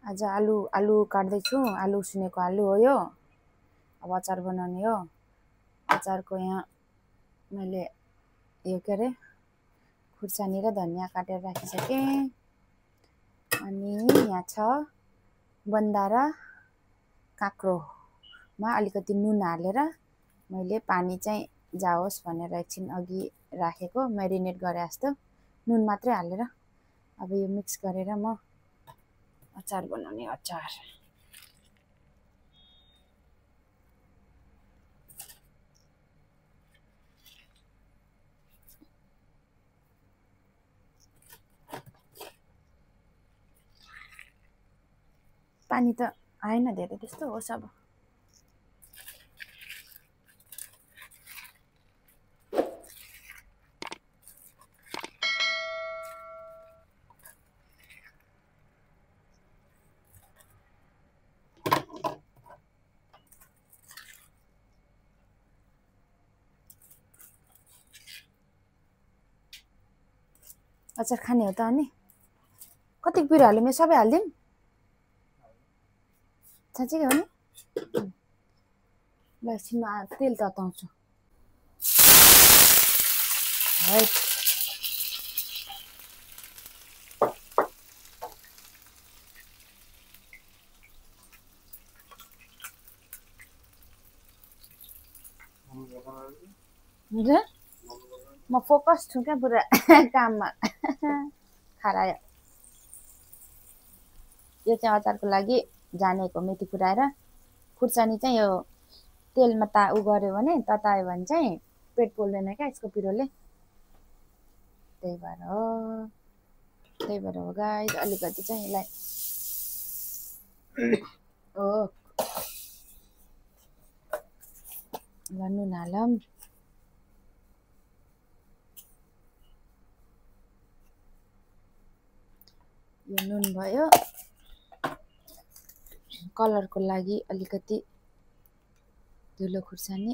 आज आलु काट्दैछु। आलु उसिनेको आलु हो यो। अब अचार बनाउने हो। अचारको यहाँ मैले यो के अरे खुर्सानी र धनियाँ काटेर राखिसकेँ। अनि यहाँ छ बन्दा र काँक्रोमा अलिकति नुन हालेर मैले पानी चाहिँ जाओस् भनेर एकछिन अघि राखेको, मेरिनेट गरे जस्तो नुन मात्रै हालेर। अब यो मिक्स गरेर म अचार बनाउने। अचार पानी त आएन धेरै, त्यस्तो होस् अब। अचार खाने हो त अनि कति पिरो हाल्यो? म सबै हालिदिउँ? साँच्चै हो नि? ल एकछिनमा तेल तताउँछु। है हुन्छ, म फोकस छु क्या पुरा काममा। खरायो। यो चाहिँ अचारको लागि जानेको मेथी फुटाएर खुर्सानी चाहिँ यो तेलमा उ गऱ्यो भने ततायो भने चाहिँ पेट पोल्दैन क्या यसको पिरोले। त्यही भएर हो गाइस। अलिकति चाहिँ यसलाई हो ल नुन हालौँ। यो नुन भयो। कलरको लागि अलिकति धुलो खुर्सानी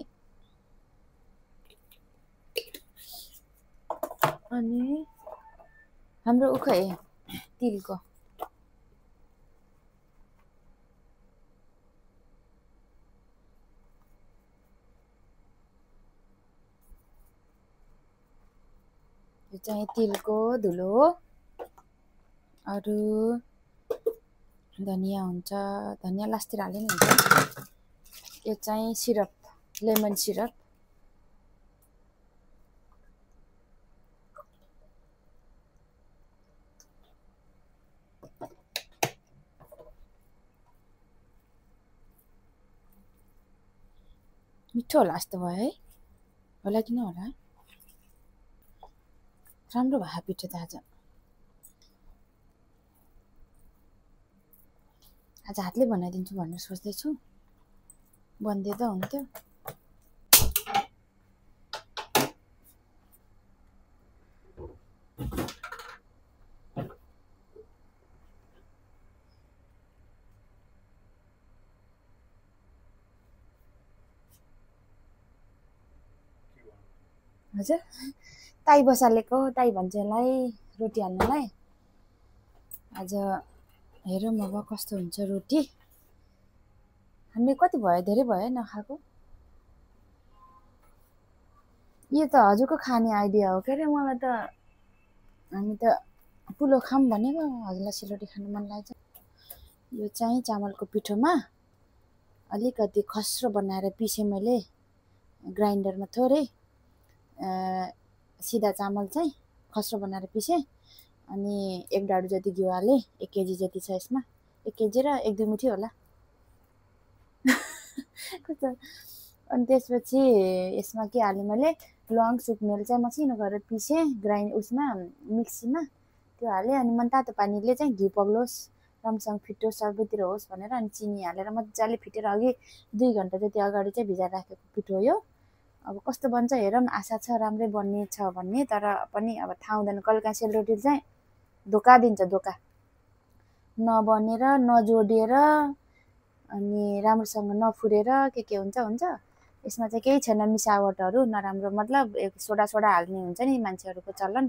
अनि हाम्रो उखै तिलको। यो चाहिँ तिलको धुलो हो। अरू धनियाँ हुन्छ, धनियाँ लास्टतिर हाल्यो नि हुन्छ। यो चाहिँ सिरप, लेमन सिरप। मिठो होला जस्तो भयो है, होला कि नहोला? राम्रो भयो पिठो त आज हातले बनाइदिन्छु भनेर सोच्दैछु। बनिदिँदा हुन्थ्यो। हजुर, ताई बसालेको, ताई भन्छ यसलाई, रोटी हाल्नलाई। आज हेरौँ अब कस्तो हुन्छ रोटी। हामीले कति भयो? धेरै भयो नखाएको। यो त हजुरको खाने आइडिया हो के अरे। मलाई त हामी त पुलो खाऊँ भनेको, हजुरलाई सेलरोटी खानु मन लाग्छ। यो चाहिँ चामलको पिठोमा अलिकति खस्रो बनाएर पिसेँ मैले ग्राइन्डरमा थोरै। सिधा चामल चाहिँ खस्रो बनाएर पिसेँ। अनि 1 डाडु जति घिउ हालेँ। 1 केजी जति छ यसमा। 1 केजी र 1-2 मुठी होला। कस्तो। अनि त्यसपछि यसमा के हालेँ मैले, ल्वाङ सुकमेल चाहिँ मसिनो गरेर पिसेँ उसमा मिक्सीमा, त्यो हालेँ। अनि मनतातो पानीले चाहिँ घिउ पग्लोस्, राम्रोसँग फिटोस्, सबैतिर होस् भनेर अनि चिनी हालेर मजाले फिटेर अघि 2 घन्टा जति अगाडि चाहिँ भिजाएर राखेको पिठो यो। अब कस्तो बन्छ हेरौँ, आशा छ राम्रै बन्नेछ भन्ने। तर पनि अब थाहा हुँदैन, कहिलेकाहीँ सेलरोटी चाहिँ धोका दिन्छ, धोका नबनेर नजोडिएर अनि राम्रोसँग नफुरेर के हुन्छ। यसमा चाहिँ केही छैन मिसावटहरू नराम्रो, मतलब सोडा हाल्ने हुन्छ नि मान्छेहरूको चलन,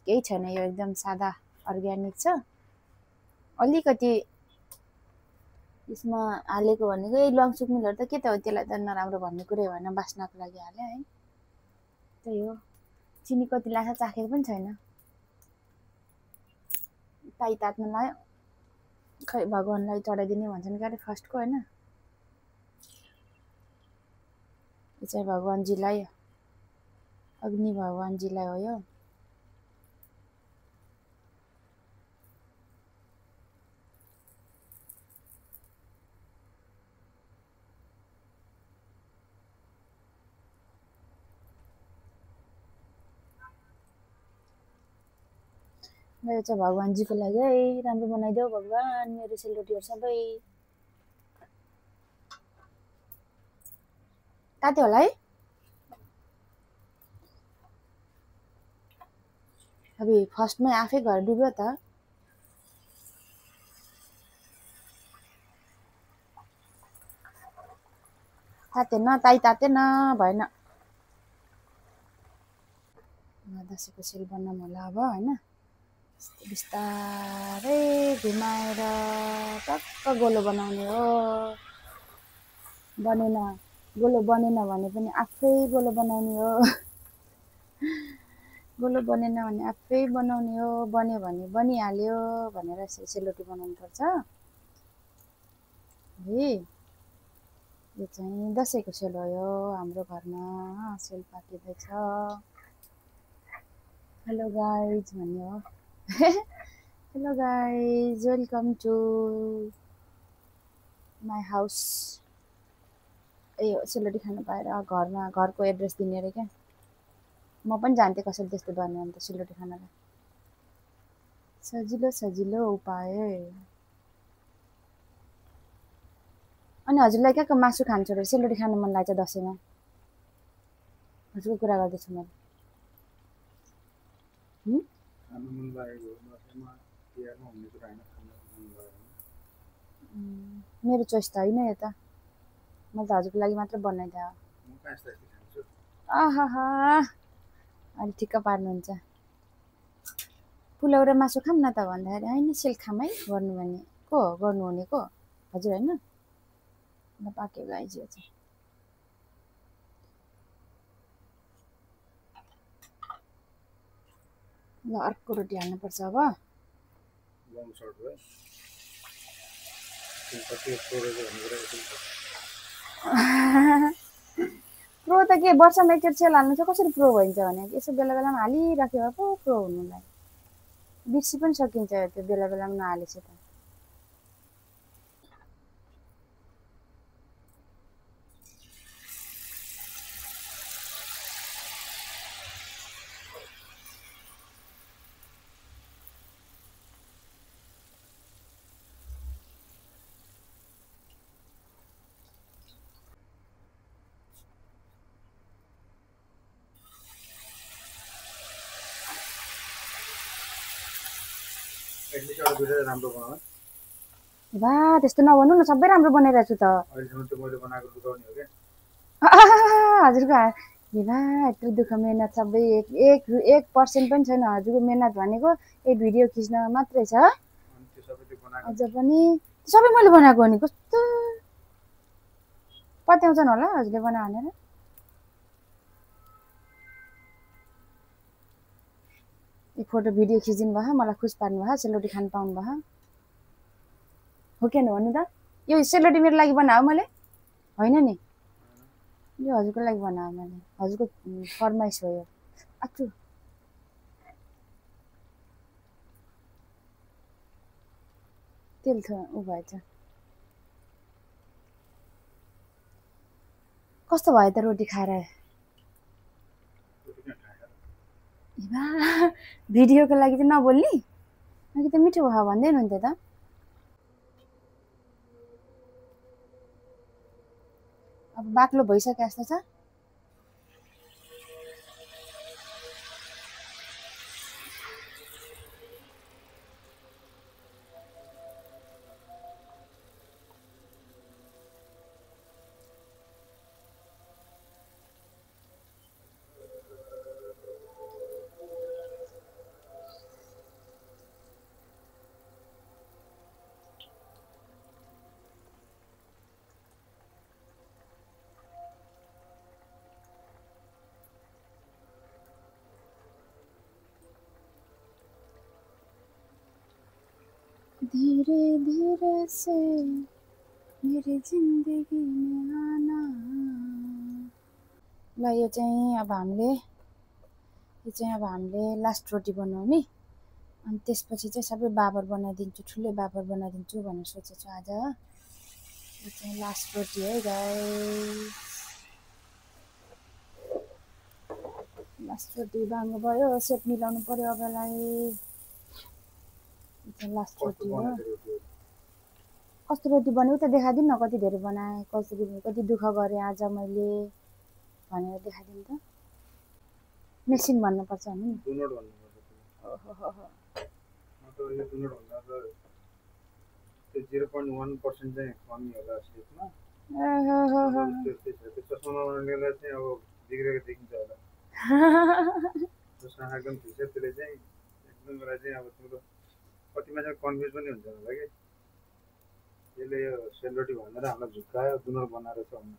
केही छैन। यो एकदम सादा अर्ग्यानिक छ। अलिकति यसमा हालेको भनेको यही ल्वाङ सुकमेलहरू त के त हो, त्यसलाई त नराम्रो भन्ने कुरै भएन, बास्नाको लागि हाले है। त्यही हो, चिनी कति लाग्छ चाखेको पनि छैन, ताई तात्नु लाग्यो। खै भगवान्लाई चढाइदिने भन्छन् क्या फर्स्टको होइन, यो चाहिँ भगवान्जीलाई, अग्नि भगवान्जीलाई हो यो। मेरो चाहिँ भगवान्जीको लागि है, राम्रो बनाइदेऊ भगवान् मेरो सेलरोटीहरू सबै। तात्यो होला है, अब फर्स्टमै आफै घर डुब्यो त। तातेन ताई तातेन भएन, दसैँको सेल बनाऊँ होला अब होइन, बिस्तारै घुमाएर टक्क गोलो बनाउने हो। बनेन गोलो बनेन भने पनि आफै गोलो बनाउने हो, गोलो बनेन भने आफै बनाउने हो, बन्यो भने बनिहाल्यो भनेर सेलरोटी बनाउनु पर्छ है। यो चाहिँ दसैँको सेल हो, यो हाम्रो घरमा सेल पाकिँदैछ। हेलो गाइज भन्ने हो। Hello guys, welcome to my house. ए सेलरोटी खानु पाएर घरमा घरको एड्रेस दिने अरे क्या, म पनि जान्थेँ कसरी त्यस्तो बन्यो अन्त सेलरोटी खानलाई, सजिलो सजिलो उपाय। अनि हजुरलाई क्या मासु खान्छ अरे, सेलरोटी खानु मन लाग्छ दसैँमा, हजुरको कुरा गर्दैछु मैले। मेरो चोइस त होइन यो त, मैले त हजुरको लागि मात्र बनाइदिएँ। आहा अलि ठिक्क पार्नुहुन्छ। पुलाउ र मासु खाऊँ न त भन्दाखेरि होइन सेल खाऊँ है गर्नु भने को गर्नु भनेको हजुर होइन। ल पाक्यो गाइज, यो चाहिँ ल अर्को रोटी हाल्नुपर्छ अब। प्रो त के वर्षमा एकचोटि सेल हाल्नु चाहिँ कसरी प्रो भइन्छ भने यसो बेला बेलामा हालिराख्यो पो प्रो हुनुलाई, बिर्सी पनि सकिन्छ त्यो बेला बेलामा नहालेपछि त। बा त्यस्तो नभन्नु न, सबै राम्रो बनाइरहेको छु त। हजुरको बा यत्रो दुःख मेहनत सबै 1% पनि छैन हजुरको मेहनत भनेको, एक भिडियो खिच्न मात्रै छ। अझ पनि सबै मैले बनाएको हो नि, कस्तो पत्याउँछन् होला हजुरले बनायो भनेर। एक फोटो भिडियो खिचिदिनु भयो, मलाई खुस पार्नु भयो, सेलरोटी खानु पाउनु भयो हो कि भन्नु त। यो सेलरोटी मेरो लागि बनाऊ मैले होइन नि, यो हजुरको लागि बनाऊ मैले, हजुरको फरमाइस हो यो। आचु तेल ऊ भएछ, कस्तो भयो त रोटी खाएर। भिडियोको लागि चाहिँ नबोल्ने, अघि त मिठो भयो भन्दै हुनुहुन्थ्यो त। अब बाक्लो भइसक्यो जस्तो छ। धीरे धीरे से मेरी जिंदगी में आना। ल यो चाहिँ अब हामीले लास्ट रोटी बनाउने अनि त्यसपछि चाहिँ सबै बाबर बनाइदिन्छु, ठुलै बाबर बनाइदिन्छु भनेर सोचेको छु आज। यो चाहिँ लास्ट रोटी है गाइस, लास्ट रोटी बाँड्नु पऱ्यो, सेप मिलाउनु पऱ्यो अबलाई। यो चाहिँ लास्ट रोटी हो। कस्तो रोटी बन्यो त देखाइदिनु न, कति धेरै बनाएँ, कति दुःख गरेँ आज मैले भनेर देखाइदिनु त। मेसिन भन्नुपर्छ नि। ओहो तो यो डोनट भन्दा त्यो 0.1% चाहिँ कमी होला स्टेजमा। त्यो चस्मा लगाउनेलाई चाहिँ अब बिग्रेको देखिन्छ होला। चस्मा एकदम ठिक छ, त्यसले चाहिँ एकदम बेला चाहिँ अब तिम्रो कति मान्छे कन्फ्युज पनि हुन्छ होला कि यसले यो सेलरोटी भनेर हामीलाई झुक्कायो डोनट बनाएर छ भन्नु।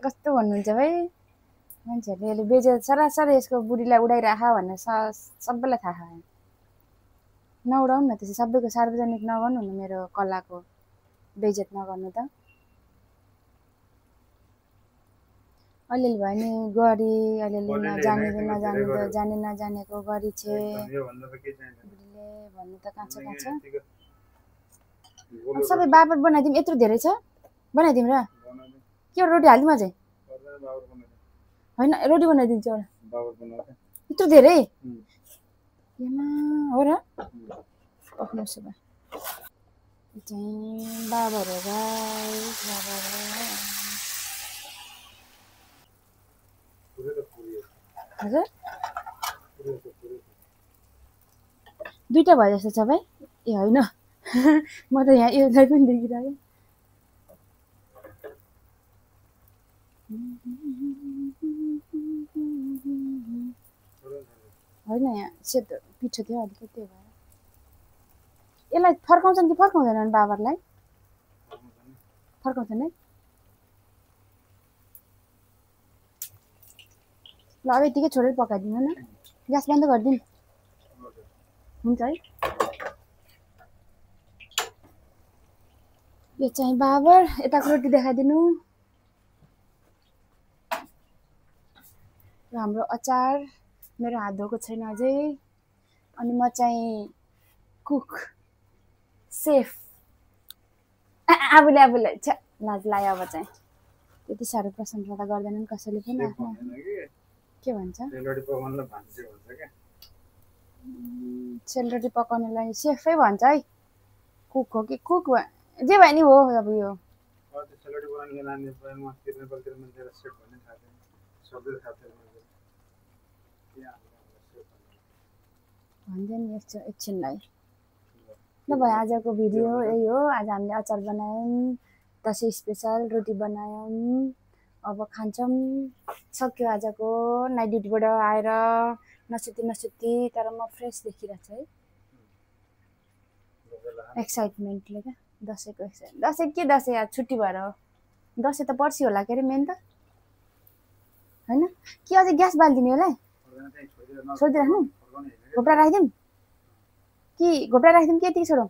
कस्तो भन्नुहुन्छ भाइ मान्छेहरूले, यसले बेजेर सरासर यसको बुढीलाई उडाइराख भनेर सबैलाई थाहा छ। नउडाउनु न त्यसै, सबैको सार्वजनिक नगर्नु न, मेरो कलाको बेइज्जत नगर्नु त। अलिअलि भयो नि गरी, अलिअलि जाने नजानेको गरी छे बुढीले भन्नु त कहाँ छ। सबै बाबर बनाइदिउँ, यत्रो धेरै छ बनाइदिउँ र के रोटी हालिदिउँ अझै? होइन रोटी बनाइदिन्छु एउटा, यत्रो धेरै हो र? आफ्नो सुबह चाहिँ बाबर हो गाइस, बाबर हजुर दुईटा भयो जस्तो छ भाइ। ए होइन म त यहाँ एउटै पनि देखिरहेको। होइन यहाँ सेतो पिठो थियो अलिकति, त्यो भएर। यसलाई फर्काउँछन् कि फर्काउँदैनन् बाबरलाई? फर्काउँछन् है। ल अब यतिकै छोडेर पकाइदिनु न, ग्यास बन्द गरिदिनु हुन्छ है। यो चाहिँ बाबर, यताको रोटी देखाइदिनु। र हाम्रो अचार, मेरो हात धोएको छैन अझै। अनि म चाहिँ कुक, सेफ। आफूले छ लाज लाग्यो अब चाहिँ। त्यति साह्रो प्रशंसा त गर्दैनन् कसैले पनि। आफ्नो के भन्छ सेलरोटी पकाउनेलाई सेफै भन्छ है, कुक हो कि कुक जे भए नि हो। अब यो भन्दै नि यस्तो एकछिनलाई। ल भयो, आजको भिडियो यही हो। आज हामीले अचार बनायौँ, दसैँ स्पेसल रोटी बनायौँ, अब खान्छौँ। सक्यो आजको नाइट ड्युटीबाट आएर नसुती तर म फ्रेस देखिरहेको छु है, एक्साइटमेन्टले क्या। दसैँको एक्साइटमेन्ट, दसैँ के दसैँ आज छुट्टी भएर हो। दसैँ त पर्सि होला के अरे मेन त, होइन कि? अझै ग्यास बालिदिने होला, छोडिदिइराख्नु, घोप्रा राखिदिउँ कि? घोप्रा राखिदिउँ कि यतिकै छोडौँ?